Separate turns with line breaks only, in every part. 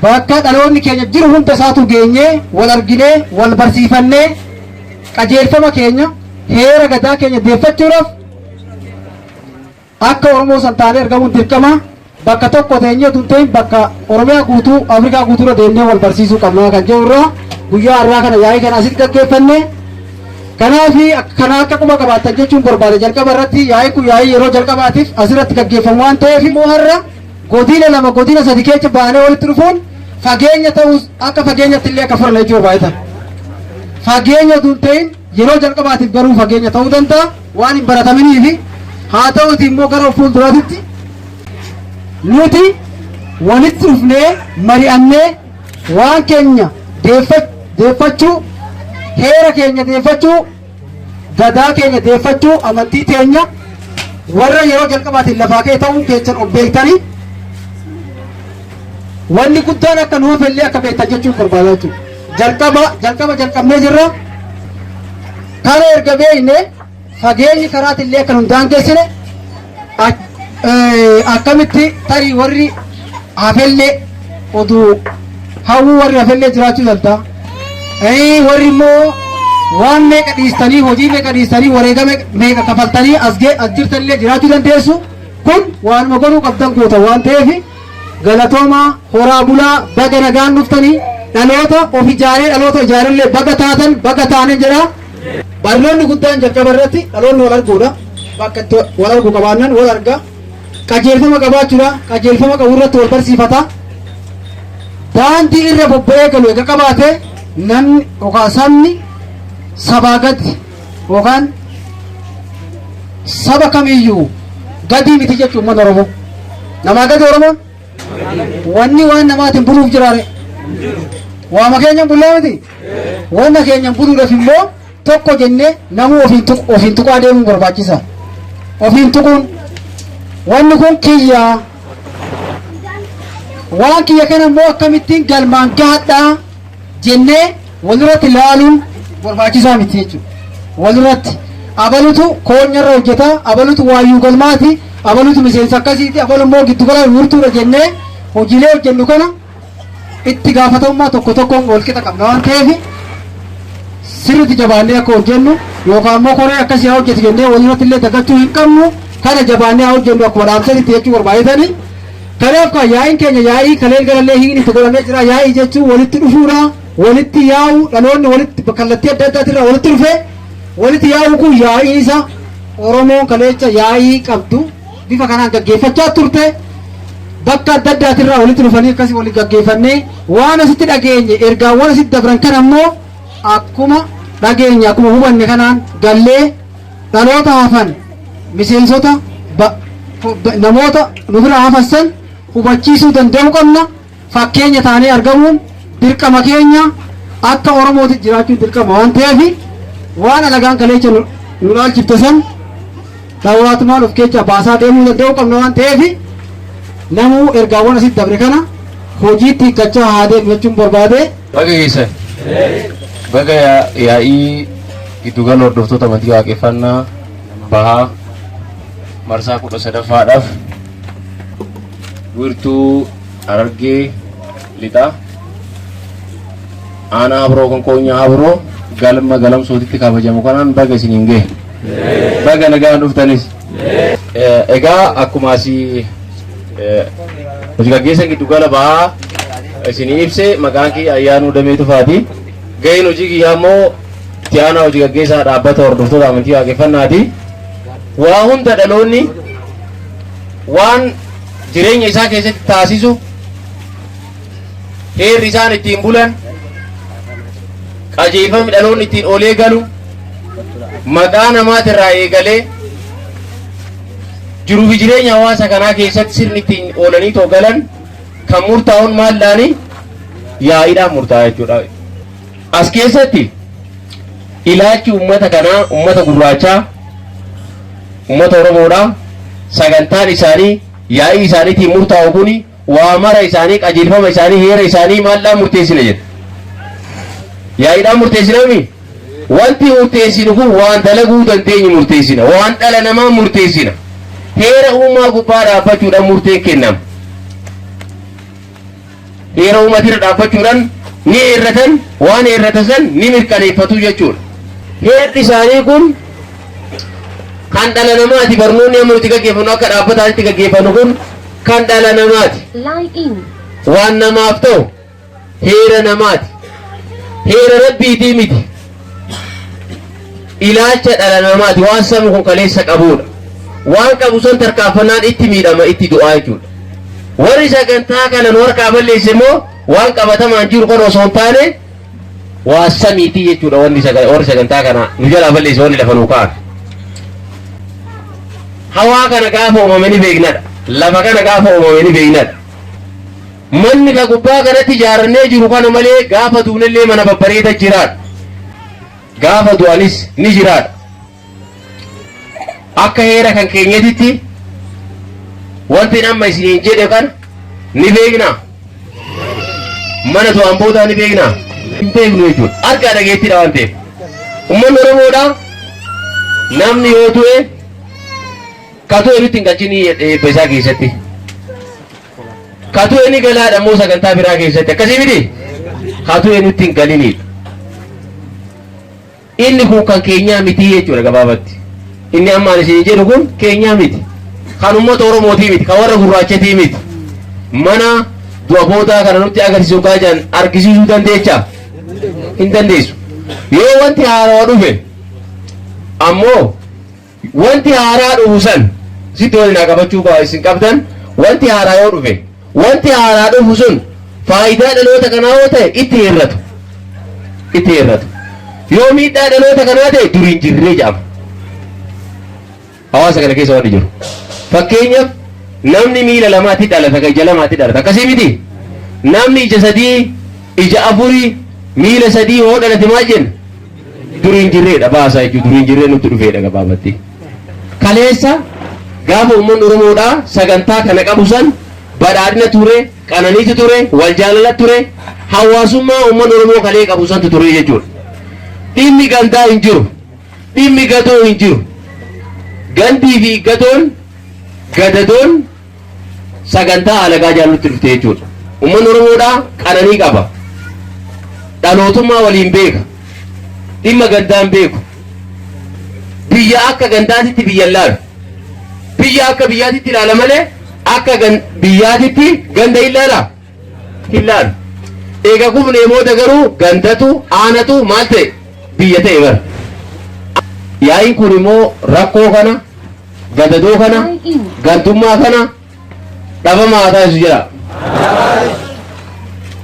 Bakka dhaloonni keenya jiru hunda isaatu geenyee wal arginee wal barsiifannee qajeelfama keenya heera gadaa keenya deeffachuudhaaf akka Oromoo san taanee argamuun dirqama. Bakka tokko teenyee utuu hin ta'in bakka Oromiyaa guutuu, Afrikaa guutuurra deemnee wal barsiisuu qabna kan jedhu irraa guyyaa har'aa kana yaa'ii kana asitti gaggeeffanne. Kanaaf kana akka quba qabaattan jechuun barbaade. Jalqaba irratti yaa'ii kun yaa'ii yeroo jalqabaatiif asirratti gaggeeffamu waan ta'eef immoo har'a godina 2, godina 3 keessa baanee walitti dhufuun fageenya ta'us akka fageenyatti illee akka furan jechuu barbaadetan. Fageenya utuu hin ta'in yeroo jalqabaatiif garuu fageenya ta'uu danda'a waan hin barataminiifi, haa ta'uti immoo gara fuulduraatitti nuti walitti dhufnee mari'annee waan keenya deeffachuu, heera keenya deeffachuu, gadaa keenya deeffachuu, amantii teenya warra yeroo jalqabaatiin lafaa ka'e ta'uu keessan of beektanii wanni guddaan akka nu hafellee akka beektan jechuun barbaada jechuudha. Jalqaba jalqaba jalqabnee jirra. Kana erga beekne fageenyi karaatillee akka nu hin daangessine, akkamitti tarii warri hafellee oduu hawwuu warri hafellee jiraachuu danda'a. Warri immoo waan meeqa dhiistanii, hojii meeqa dhiistanii, wareegama meeqa kafaltanii as jirtanillee jiraachuu dandeessu. Kun waanuma godhuu qabdan goota waan ta'eef galatoomaa, horaa bulaa, baga nagaan dhuftanii, dhaloota of ijaaree dhaloota ijaarellee baga taatan, baga taanen jedha. Barnoonni guddaan jalqaba irratti dhaloonni wal arguudha. Bakka itti wal argu qabaannan wal arga. Qajeelfama qabaachuudha. Qajeelfama qabu irratti wal barsiifata. Daandii irra bobba'ee galu eega qabaate namni yookaan sabni sabaa gadi yookaan saba kamiyyuu gadii miti jechuun uummanni Oromoo. Namaa gadi Oromoon wanni waan namaatiin buluuf jiraare. Waama keenyan bullaa miti. Wanna keenyan buluudhaaf immoo tokko jennee namuu ofiin tuqaa deemuun barbaachisa. Ofiin tuquun wanni kun kiyyaa. Waan kiyya kana immoo akkamittiin galmaan gahadhaa jennee walirratti ilaaluun barbaachisaa miti jechuudha. Walirratti abalutu koonyarra hojjeta, abalutu waayyuu galmaati, abalutu miseensa akkasiiti, abalu immoo giddugala wiirtuudha jennee hojiilee hojjennu kana itti gaafatamummaa tokko tokkoon wal qixa qabna waan ta'eef sirriitti jabaannee akka hojjennu yookaan immoo koree akkasii haa hojjetu jennee walirratti illee dagachuu hin qabnu, kana jabaannee haa hojjennu akkuma dhaamsanitti jechuu barbaadetanii. Kanaaf kan yaa'iin keenya yaa'ii kaleen galallee hiikni itti godhamee jira. Yaa'ii jechuun walitti dhufuudha, walitti yaa'u, dhaloonni walitti kallattii adda addaatirraa walitti dhufee walitti yaa'u kun yaa'ii isa Oromoon kaleecha yaa'ii qabdu bifa kanaan gaggeeffachaa turte. Bakka adda addaatirraa walitti dhufanii akkasii waliin gaggeeffannee waan asitti dhageenye, ergaawwan asitti dabran kana immoo akkuma dhageenye, akkuma hubanne kanaan gallee dhaloota hafan, miseensota, namoota nu bira hafan san hubachiisuu danda'uu qabna. Fakkeenya taanee argamuun dirqama keenya, akka Oromootti jiraachuun dirqama waan ta'eef waan alagaan kaleecha nu dhaalchifte san dhawaatumaan of keessa baasaa deemuu danda'uu qabna waan ta'eef namuu ergaawwan asitti dabre kana hojiitti hiikkachaa haa deemu jechuun barbaade.
Baga geessan. Baga yaa'ii giddugala hordoftoota amantii waaqeffannaa bahaa marsaa 13ffaadhaaf wiirtuu Harargee Lixaa aanaa Habroo Konkoonyaa Habroo galma galamsootitti kabajamu kanaan baga isiniin gahe. Baga nagaan dhuftanis. Egaa akkuma asii hojii gaggeessan giddugala bahaa isinii ibse, maqaan kiyya Ayyaanuu Damee Tufaati. Gaheen hojii kiyyaa immoo itti aanaa hojii gaggeessaa dhaabbata hordoftoota amantii waaqeffannaati. Waa hunda dhaloonni waan jireenya isaa keessatti taasisu, heerri isaan ittiin bulan, qajeelfamni dhaloonni ittiin olee galu, maqaa namaatirraa eegalee jiruu fi jireenya hawaasa kanaa keessatti sirni ittiin oolanii too galan kan murtaa'uun maalidhaani? Yaa'iidhaan murtaa'a jechuudha. As keessatti ilaalchi uummata kanaa, uummata gurraachaa, uummata Oromoodhaa, sagantaan isaanii yaa'ii isaaniitiin murtaa'u kuni waa mara isaanii, qajeelfama isaanii, heera isaanii maalidhaan murteessina jedha. Yaa'iidhaan murteessinami? Wanti murteessinu kun waan dalaguu dandeenyu murteessina. Waan dhala namaa murteessina. Heera uumaa gubbaa dhaabbachuudhaan murteen kennama. Heera uummatirra dhaabbachuudhaan ni heerratan, waan heerratan san ni mirkaneeffatu jechuudha. Heerri isaanii kun kan dhala namaati. Barnoonni amma nuti gaggeeffannu akka dhaabbataatti gaggeeffannu kun kan dhala namaati.
Line in.
Waan namaaf ta'u heera namaati. Heera rabbiitii miti. Ilaalcha dhala namaati, waan sabni kun kaleessa qabudha. Waan qabu san tarkaanfannaan itti miidhama, itti du'aa jechuudha. Warri sagantaa kana nu harkaa balleesse immoo waan qabatamaan jiru kan osoo hin taane waa samiitii jechuudha. Wanni warri sagantaa kana nu jalaa balleesse, wanni lafa nuu kaa'an. Hawaa kana gaafa uumame ni beeknadha. Lafa kana gaafa uumame ni beeknadha. Manni ka gubbaa kanatti ijaarannee jiru kana malee gaafa duunellee mana babbareeda jiraadha. Gaafa du'anis ni jiraadha. Akka heera kan keenyatitti wanti amma isiniin jedhe kana ni beekna. Mana du'aan boodaa ni beekna. Hin beeknu jechuudha. Argaa dhageettiidha waan ta'eef. Uummanni Oromoodha, namni yoo du'e ka du'e nutti hin galchinii eebba isaa keessatti. Ka du'e ni galaadha immoo sagantaa biraa keessatti, akkasii miti? Ka du'e nutti hin galiniidha. Inni kun kan keenyaa miti jechuudha gabaabatti. Inni amma ani isin jedhu kun keenyaa miti. Kan uummata Oromootii miti, kan warra gurraachatii miti. Mana du'a boodaa kana nutti agarsiisu kaajan argisiisuu dandeechaa? Hin dandeessu. Yoo wanti haarawaa dhufe ammoo, wanti haaraa dhufu san sitti waliin haa qabachuu qaba isin qabdan. Wanti haaraa yoo dhufe, wanti haaraa dhufu sun faayidaa dhaloota kanaa yoo ta'e itti hir'atu, itti hir'atu. Yoo miidhaa dhaloota kanaa ta'e duriin jirree jedhama. Hawaasa kana keessa wanti jiru, fakkeenyaaf, namni miila lamaatti dhalata, ija lamaatti dhalata, akkasii miti? Namni ija sadii, ija afurii, miila sadii yoo dhalate maal jenna? Duriin jirreedha baasaa jechuudha. Duriin jirree nutti dhufeedha gabaabatti. Kaleessa gaafa uummanni Oromoodhaa sagantaa kana qabu san badhaadhina ture, qananiitu ture, wal jaalala ture, hawaasummaa uummanni Oromoo kalee qabu santu ture jechuudha. Dhimmi gandaa hin jiru, dhimmi gadoo hin jiru. Gandii fi gadoon, gadadoon sagantaa alagaa jaallutti dhufte jechuudha. Uummanni Oromoodhaa qananii qaba. Dhalootummaa waliin beeka. Dhimma gandaan beeku. Biyya akka gandaatitti biyya ilaalu. Biyya akka biyyaatitti ilaala malee akka biyyaatitti ganda hin ilaala? Hin ilaalu. Eega kufnee booda garuu gandatu, aanatu maal ta'e? Biyya ta'e bara. Yaa'iin kun immoo rakkoo kana, gadadoo kana, gandummaa kana dhabama haa taasisu jedha.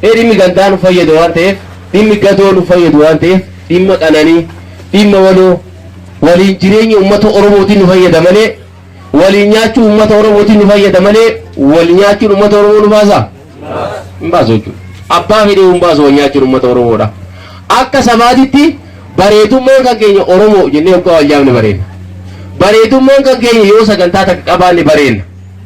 Dhimmi gandaa nu fayyadu waan ta'eef, dhimmi gadoo nu fayyadu waan ta'eef, dhimma qananii, dhimma waloo, waliin jireenya uummata Oromootiin nu fayyada malee, waliin nyaachuu uummata Oromootiin nu fayyada malee, wal nyaachuun uummata Oromoo nu baasaa? Hin baasu jechuudha. Abbaa fedhee hin baasu wal nyaachuun uummata Oromoodha. Akka sabaatitti bareedummaan kan keenya Oromoo jennee hoggaa wal yaamne bareedna. Bareedummaan kan keenya yoo sagantaa takka qabaanne bareedna.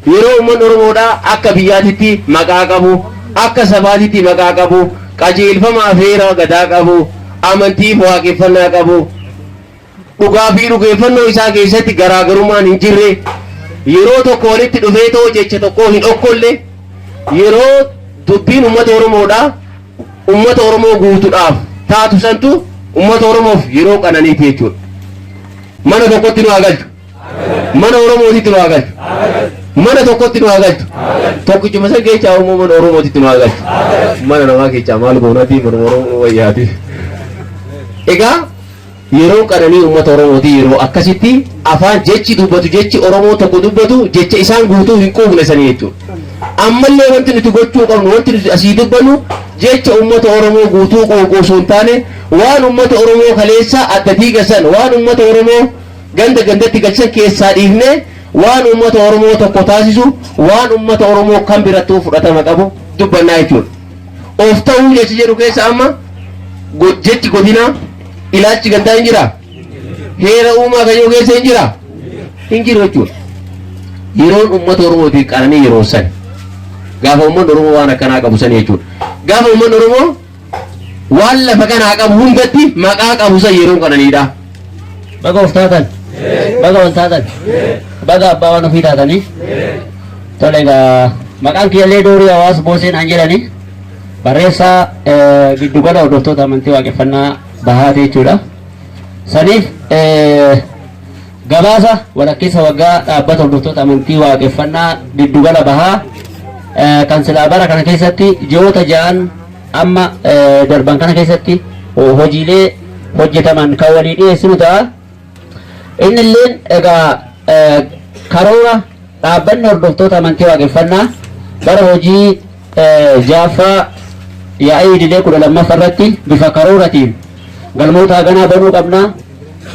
Yeroo uummanni Oromoodhaa akka biyyaatitti maqaa qabu, akka sabaatitti maqaa qabu, qajeelfama afeera gadaa qabu, amantiif waaqeffannaa qabu, dhugaa fi dhugeeffannoo isaa keessatti garaagarummaan hin jirre, yeroo tokko walitti dhufee too jecha tokko hin okkolle, yeroo dubbiin uummata Oromoodhaa uummata Oromoo guutuudhaaf taatu santu uummata Oromoof yeroo qananiiti jechuudha. Mana tokkotti nu haa galchu. Mana Oromootitti nu haa galchu. Mana tokkotti nu haa galchu. Tokkichuma san keessaa immoo mana Oromootitti nu haa galchu. Mana namaa keessaa maal goonatii, mana Oromoo wayyaati. Egaa yeroo qananii uummata Oromootii yeroo akkasitti afaan jechi dubbatu, jechi Oromoo tokko dubbatu, jecha isaan guutuu hin quufne sanii jechuudha. Ammallee wanti nuti gochuu qabnu, wanti nuti asii dubbannu, jecha uummata Oromoo guutuu quuquu osoo hin taane, waan uummata Oromoo kaleessa adda diigasan, waan uummata Oromoo ganda gandatti galchan keessaa dhiifne, waan uummata Oromoo tokko taasisu, waan uummata Oromoo kan birattuu fudhatama qabu dubbannaa jechuudha. Of ta'uu jechi jedhu keessa amma jechi godinaa, ilaalchi gandaa hin jiraa? Heera uumaa kan keessa hin jiraa? Hin jiru jechuudha. Yeroon uummata Oromootiif qananii yeroo san. Gaafa uummanni Oromoo waan akkanaa qabu san jechuudha. Gaafa uummanni Oromoo waan lafa kanaa qabu hundatti maqaa qabu san yeroon qananiidha.
Baga of taatan. Baga wal taatan. Baga abbaa waan ofii taatanii. Tole, egaa maqaan kiyyallee Doorii Hawaas Booseen an jedhani. Barreessaa giddugala hordoftoota amantii waaqeffannaa bahaati jechuudha. Saniif gabaasa walakkeessa waggaa dhaabbata hordoftoota amantii waaqeffannaa giddugala bahaa kan silaa bara kana keessatti ji'oota 6n amma darban kana keessatti hojiilee hojjetaman kan walii dhiyeessinu ta'a. Inni illeen egaa karoora dhaabbanni hordoftoota amantii waaqeffannaa bara hojii 6ffaa yaa'ii idilee 12ffaa irratti bifa karooratiin galmoota haganaa banuu qabna.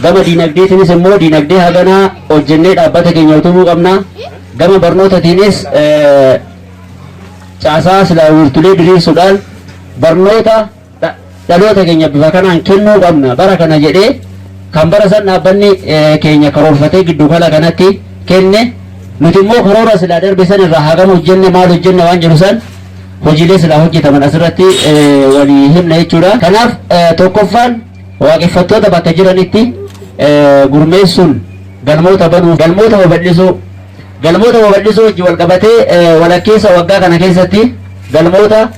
Gama diinagdeetiinis immoo diinagdee haganaa hojjennee dhaabbata keenya utubuu qabna. Gama barnootatiinis caasaa silaa wiirtulee diriirsuudhaan barnoota dhaloota keenya bifa kanaan kennuu qabna bara kana jedhee kan bara san dhaabbanni keenya karoorfatee giddugala kanatti kenne, nuti immoo karoora silaa darbe san irraa hagam hojjenne, maal hojjenne waan jedhu san hojiilee silaa hojjetaman asirratti walii himna jechuudha. Kanaaf tokkoffaan waaqeffattoota bakka jiranitti gurmeessuun galmoota banuu, galmoota babal'isuu. Galmoota babal'isuu wajjin wal qabatee walakkeessa waggaa kana keessatti galmoota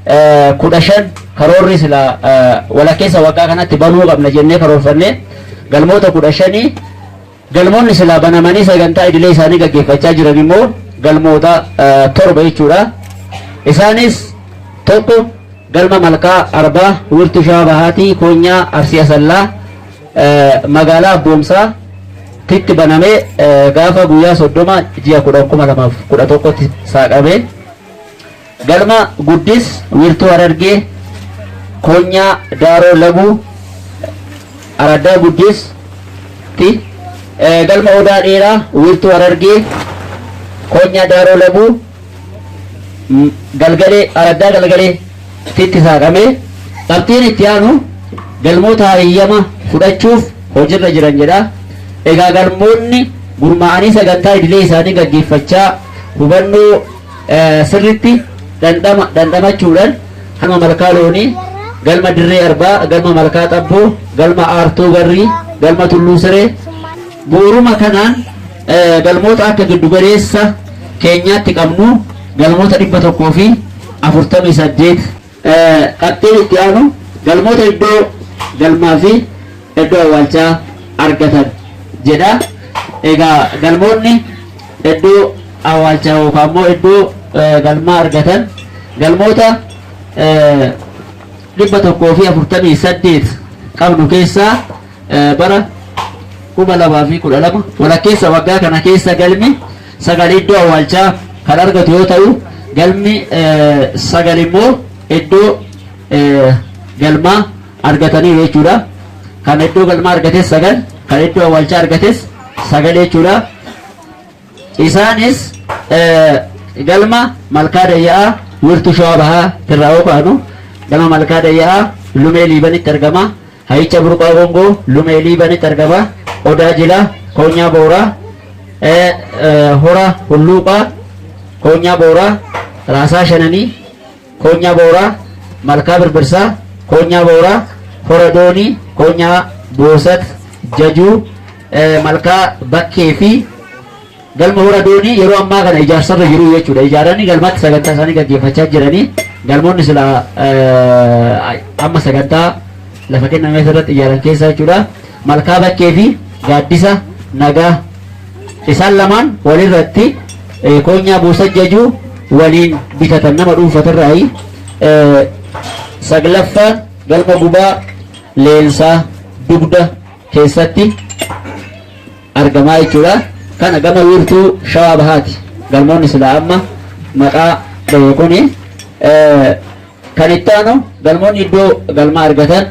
15 karoorri silaa walakkeessa waggaa kanatti banuu qabna jennee karoorfanne galmoota 15. Galmoonni silaa banamanii sagantaa idilee isaanii gaggeeffachaa jiran immoo galmoota 7 jechuudha. Isaanis tokko galma Malkaa Arbaa Wiirtuu Shawaa Bahaatii Koonyaa Arsii Asallaa magaalaa Abboomsaa titti banamee gaafa guyyaa 30 ji'a 10 2011tti saaqame. Galma Guddis Wiirtuu Harargee Koonyaa Daaroo Labuu Araddaa Guddis ti, galma Odaa Dheeraa Wiirtuu Harargee Koonyaa Daaroo Labuu Galgalee Araddaa Galgalee titti saaqame. Qabxiin itti aanu galmoota hayyama fudhachuuf hojiirra jiran jedha. Egaa galmoonni gurmaa'anii sagantaa idilee isaanii gaggeeffachaa hubannoo sirritti dhandhama dhandhamachuudhaan galma Malkaa Loonii, galma Dirree Arbaa, galma Malkaa Xabboo, galma Aartuu Barrii, galma Tulluu Siree. Bu'uuruma kanaan galmoota akka giddugaleessa keenyaatti qabnu galmoota 148. Qabxiin itti aanu galmoota iddoo galmaa fi iddoo awwaalchaa argatan jedha. Egaa galmoonni iddoo awwaalchaa yookaan immoo iddoo galmaa argatan galmoota 148 qabnu keessaa bara 2012 walakkeessa waggaa kana keessa galmi 9 iddoo awwaalchaa kan argatu yoo ta'u, galmi 9 immoo iddoo galmaa argataniiru jechuudha. Kan iddoo galmaa argates 9, kan iddoo awwaalchaa argates 9 jechuudha. Isaanis galma Malkaa Dayya'aa Wiirtuu Shawaa Bahaa tirraa yoo kaanu, galma Malkaa Dayya'aa Lumee Liibanitti argama. Hayicha Burqaa Gongoo Lumee Liibanitti argama. Odaa Jilaa Koonyaa Booraa, Hora Hulluuqaa Koonyaa Booraa, Raasaa Shananii Koonyaa Booraa, Malkaa Birbirsaa Koonyaa Booraa, Hora Doonii Koonyaa Boosat Jajuu, Malkaa Bakkee fi galma Hora Doonii yeroo ammaa kana ijaarsarra jiru jechuudha. Ijaaranii galmatti sagantaa isaanii gaggeeffachaa jiranii, galmoonni sila amma sagantaa lafa kenname irratti ijaaran keessa jechuudha. Malkaa Bakkee fi Gaaddisa Nagaa isaan lamaan walirratti Koonyaa Boosat Jajuu waliin bitatan nama dhuunfatarraayi. Saglaffaan galma Gubaa Leensaa Dugda keessatti argamaa jechuudha. Kana gama wiirtuu Shawaa Bahaati. Galmoonni silaa amma maqaa dhahe kuni. Kan itti aanu galmoonni iddoo galma argatan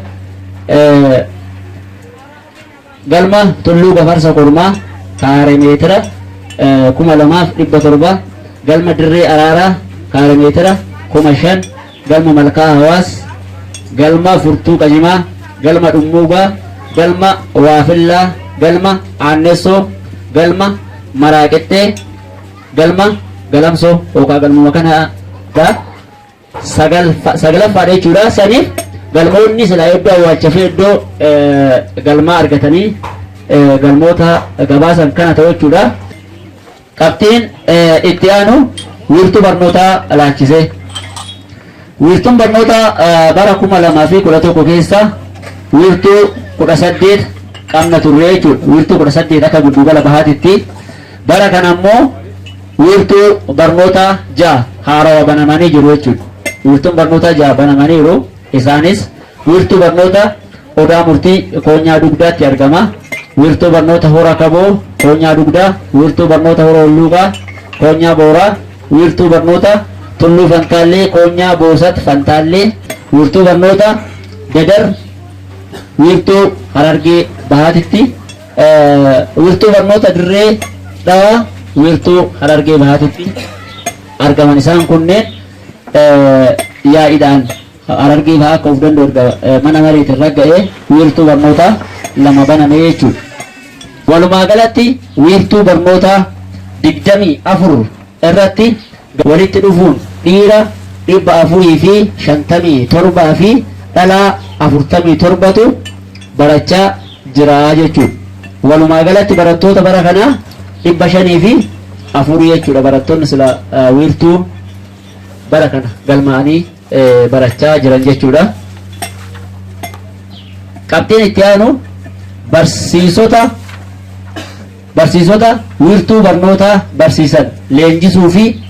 galma Tulluu Gafarsa Kormaa kaaree meetira 2700, galma Dirree Araaraa kaaree meetira 5000, galma Malkaa Hawaas, galma Furtuu Qajimaa, galma Dhummuugaa, galma Waafillaa, galma Aanneessoo, galma Maraaqixxee, galma Galamsoo yookaan galmuma kanadha. Sagalaffaadha jechuudha. Saniif galmoonni silaa iddoo awwaalcha fi iddoo galmaa argatanii galmoota gabaasan kana ta'u jechuudha. Qabxiin itti aanu wiirtuu barnootaa laalchisee. Wiirtuun barnoota bara 2011 keessa wiirtuu 18 qabna turre jechuudha. Wiirtuu 18 akka giddugala bahaatitti. Bara kana immoo wiirtuu barnoota 6 haarawa banamanii jiru jechuudha. Wiirtuun barnoota 6 banamaniiru. Isaanis wiirtuu barnoota Odaa Murtii Koonyaa Dugdaatti argama. Wiirtuu barnoota Hora Kaboo Koonyaa Dugdaa, wiirtuu barnoota Hora Hulluuqaa Koonyaa Booraa, wiirtuu barnoota Tulluu Fantaallee Koonyaa Boosat Fantaallee, wiirtuu barnoota Dadar wiirtuu Harargee Bahaatitti, wiirtuu barnoota Dirree Dhawaa wiirtuu Harargee Bahaatitti argaman. Isaan kunneen yaa'iidhaan Harargee Bahaa akka of danda'u erga mana mareetiin ragga'ee wiirtuu barnootaa 2 baname jechuudha. Walumaa galatti wiirtuu barnootaa 24 irratti walitti dhufuun dhiira 457 fi dhalaa 47tu barachaa jira jechuudha. Walumaa galatti barattoota bara kanaa 504 jechuudha barattoonni sila wiirtuu bara kana galmaa'anii barachaa jiran jechuudha. Qabxiin itti aanu barsiisota wiirtuu barnootaa barsiisan leenjisuu fi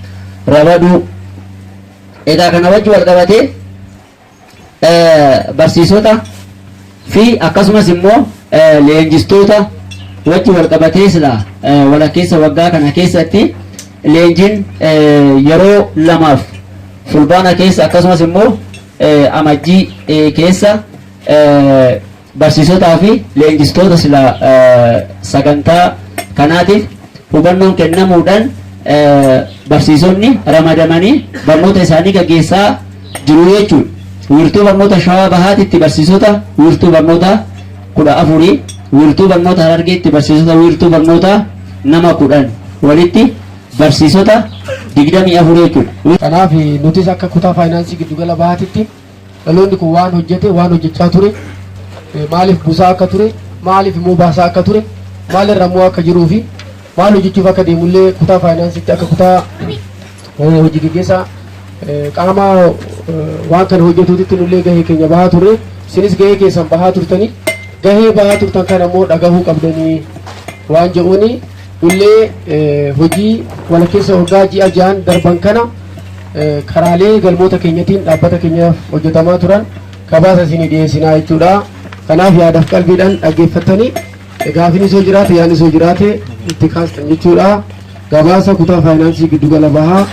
ramaduu. Egaa kana wajji wal qabatee barsiisota fi akkasumas immoo leenjistoota wajji wal qabatee sila walakkeessa waggaa kana keessatti leenjiin yeroo lamaaf Fulbaana keessa akkasumas immoo Amajjii keessa barsiisotaa fi leenjistoota sila sagantaa kanaatiif hubannoon kennamuudhaan barsiisonni ramadamanii barnoota isaanii gaggeessaa jiru jechuudha. Wiirtuu barnoota Shawaa Bahaatitti barsiisota wiirtuu barnoota 14, wiirtuu barnoota Harargeetti barsiisota wiirtuu barnoota nama 10, walitti barsiisota 24 jechuudha.
Kanaaf nutis akka kutaa faayinaansii giddugala bahaatitti dhaloonni kun waan hojjete, waan hojjechaa ture, maaliif buusaa akka ture, maaliif immoo baasaa akka ture, maalirra immoo akka jiruu fi maal hojjechuuf akka deemullee kutaa faayinaansiitti akka kutaa hojii gaggeessaa qaama waan kana hojjetuutitti nullee gahee keenya bahaa turre, isinis gahee keessan bahaa turtanii, gahee bahaa turtan kana immoo dhagahuu qabdanii waan jedhuuni nullee hojii walakkeessa waggaa ji'a 6n darban kana karaalee galmoota keenyatiin dhaabbata keenyaaf hojjetamaa turan gabaasa isinii dhiyeessinaa jechuudha. Kanaaf yaadaaf qalbiidhaan dhaggeeffattanii gaaffiin isoo jiraate, yaadni isoo jiraate itti kaastan jechuudha. Gabaasa kutaa faayinaansii giddugala bahaa.